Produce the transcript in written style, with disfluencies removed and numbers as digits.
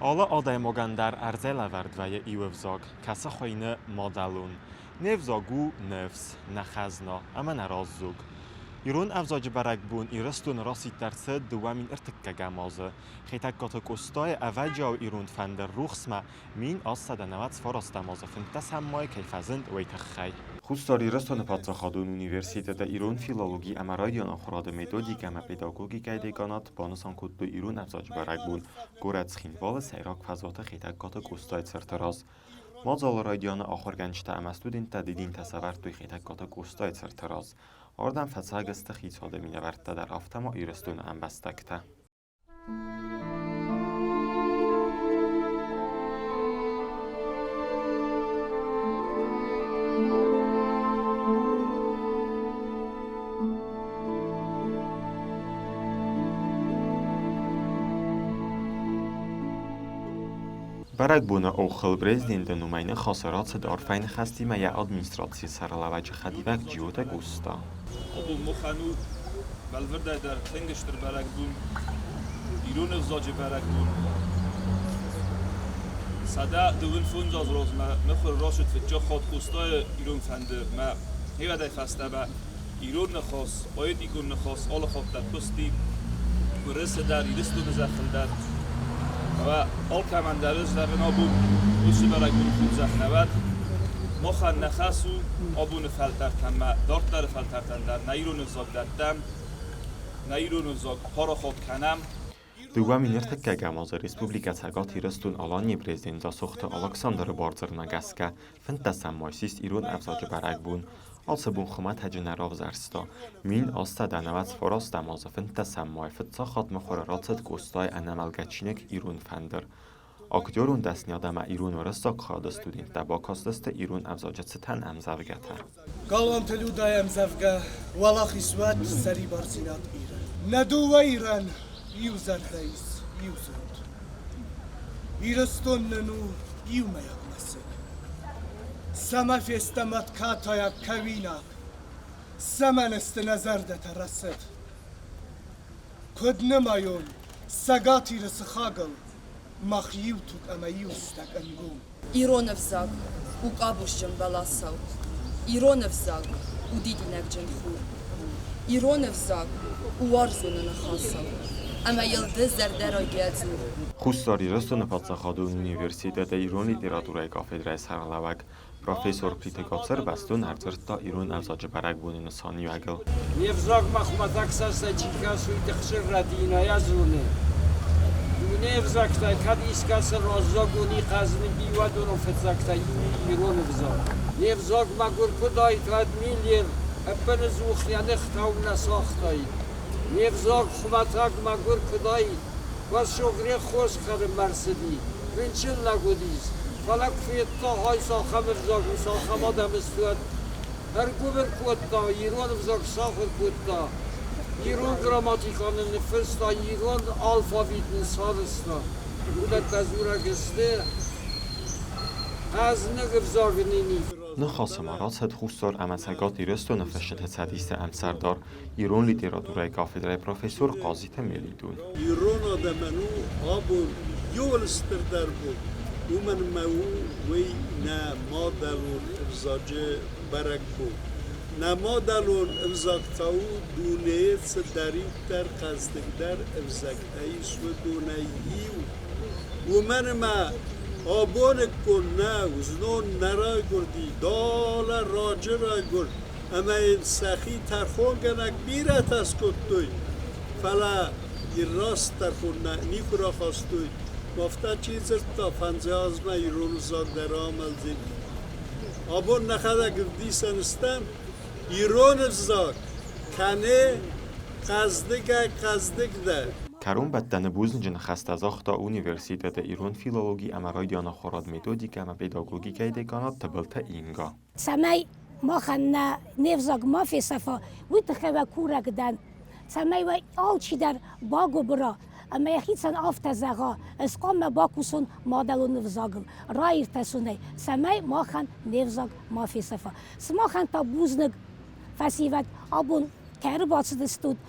Алы адӕймагӕн дӕр ӕрдзӕй лӕвӕрд вӕййы иу ӕвзаг, кӕцы хуыйны мадӕлон. Не взаг у ныфс, нӕ хӕзна ӕмӕ нӕ раздзог. Ирон ӕвзаджы бӕрӕгбон Ирыстоны расидт ӕрцыд 2003 азы. Хетӕгкаты Къостайы ӕвӕджиау ирон фӕндыр рухсмӕ 1899 азы 15 майы кӕй фӕзынд, уый тыххӕй. Хуссар Ирыстоны паддзахадон университеты ирон филологи ӕмӕ районы ахуырады методикӕ ӕмӕ педагогикӕйы деканат банысан кодтой ирон ӕвзаджы бӕрӕгбон горӕт Цхинвалы сӕйраг фӕзуаты Хетӕгкаты Къостайы цырты раз. Мадзалы райдианы ахуыргӕнджытӕ ӕмӕ студенттӕ дидинтӕ сӕвӕрдтой Хетӕгкаты Къостайы цырты раз. Ардӕм фӕцӕг сты хицауады минӕвӕрттӕ дӕр, афтӕ ма Ирыстоны ӕмбӕстӕгтӕ. Бӕрӕгбоны охыл президенты номӕй ныхасы рацыд арфӕйы ныхӕстимӕ йӕ администрацийы сӕргълӕууӕджы хӕдивӕг Джиоты Къоста. Абон махӕн у бӕлвырдӕй дӕр тынг стыр бӕрӕгбон, ирон ӕвзаджы бӕрӕгбон. 125 азы размӕ мыхуыр рацыд фыццаг хатт Къостайы Ирон фӕндыр мӕ хивӕдӕй фӕстӕмӕ ирон ныхас, поэтикон ныхас алы хатт дӕр хъуысти Уырысы дӕр, Ирыстоны зӕххыл дӕр. Ӕмӕ алкӕмӕн дӕр ӕз зӕгъын абон уыцы бӕрӕгбоны хорзӕх нӕ уӕд. Махӕн нӕ хӕс у абоны фӕлтӕртӕн ӕмӕ дарддӕры фӕлтӕртӕн дӕр нӕ ирон ӕвзаг дӕттӕм, нӕ ирон ӕвзаг парахат кӕнӕм. 2003 азы Республикӕ Цӕгат Ирыстон-Аланийы президент Дзасохты Алыксандры бардзырдмӕ гӕсгӕ фынддӕсӕм май ссис ирон ӕвзаджы бӕрӕгбон. Ацы бон хуымӕтӕджы нӕ равзӕрста. 1899 азы фынддӕсӕм май фыццаг хатт мыхуыры рацыд Къостайы ӕнӕмӕлгӕ чиныг Ирон фӕндыр. Актерон дӕсныйад ӕмӕ ирон-уырыссаг хайады студенттӕ бакастысты ирон ӕвзаджы цытӕн ӕмдзӕвгӕтӕ. Галуанты Людӕйы ӕмдзӕвгӕ Уӕлахиз уӕд сӕрибардзинад Иры. Нӕ дыууӕ Ирӕн иу зӕрдӕ ис, иу зонд. Ирыстон нын у иумӕйаг мӕсыг. Цӕмӕ фестӕм ӕд катайаг кӕуинаг, Цӕмӕн сты нӕ зӕрдӕтӕ рӕсыд? Куыд нымайон Цӕгат Иры сыхагыл Мах иу туг ӕмӕ иу стӕг ӕнгом. Ирон ӕвзаг у къабузджын бӕласау. Ирон ӕвзаг у дидинӕгджын хур. Ирон ӕвзаг у уарзоны ныхасау, ӕмӕ йыл ды зӕрдӕрайгӕ дзур. Хуссар Ирыстоны паддзахадон университеты ирон литературӕйы кафедрӕйы сӕргълӕууӕг, профессор Плиты Гацыр бӕстон ӕрдзырдта ирон ӕвзаджы бӕрӕгбоны нысаниуӕгыл. Не взагмӕ хуымӕтӕг цӕстӕй чи кӕсы, уый тыхсы рӕдийынӕй зоны. Дуне ӕвзӕгтӕй кӕд искӕцы раззагон и хъӕзныги, уӕдоныл фыццӕгтӕй иу ирон ӕвзаг. Не взаг мӕгуыр куыд уӕд Миллер ӕппынӕдзух йӕ ныхтау нӕ сагътаид. Не взаг хуымӕтӕг мӕгуыр куыд уӕд Согрех хорз кӕнынмӕ ӕрцыди, рынчын лӕг уыдис, фӕлӕ куы федта, ай цахӕм ӕвзаг у, цахӕм адӕмы сты, ӕргуыбыр кодта, ирон ӕвзаг сахуыр кодта, ирон грамматикӕ нын ныффыста, ирон алфавит нын сарӕзта. Уыдӕттӕ дзурӕг сты, хъӕзныг ӕвзаг нын и. Ныхасы ма рацыд Хуссар ӕмӕ Цӕгат Ирыстоны фысджыты цӕдисы ӕмсӕрдар, ирон литературӕйы кафедрӕйы профессор Хъазиты Мелитон. Ирон адӕмӕн у абон иуыл стырдӕр бон, уымӕн ӕмӕ у уый нӕ мадӕлон ӕвзаджы бӕрӕгбон. Нӕ мадӕлон ӕвзаг та у дунейы цыдӕриддӕр хъӕздыгдӕр ӕвзӕгтӕ ис, уыдонӕй иу. Уымӕн ӕмӕ абоныккон нӕ, знон нӕ райгуырди, далӕ раджы райгуырд, ӕмӕ йын сӕхи тӕрхонгӕнӕг бирӕтӕ скодтой, фӕлӕ йын раст тӕрхон нӕ никуы рахастой. Афтӕ чи дзырдта, фӕндзай азмӕ ирон ӕвзаг дӕр амӕлдзӕн. Абон нӕхӕдӕг ӕвдисӕн стӕм, ирон ӕвзаг кӕны хъӕздыгӕй-хъӕздыгдӕр. Кӕронбӕттӕны бузныджы ныхӕстӕ загъта университеты ирон филологи ӕмӕ райдиан ахуырад методикӕ ӕмӕ педагогикӕйы деканат Тыбылты Инга. Цӕмӕй махӕн нӕ не взаг ма фесӕфа, уый тыххӕй уӕ курӕг дӕн, цӕмӕй уӕ алчидӕр багуыбыра ӕмӕ йӕхицӕн афтӕ зӕгъа, ӕз хъуамӕ бакусон мадӕлон ӕвзагыл, раиртасон ӕй, цӕмӕй махӕн не взаг ма фесӕфа. Сымахӕн та бузныг, фӕсивӕд, абон кӕй ӕрбацыдыстут.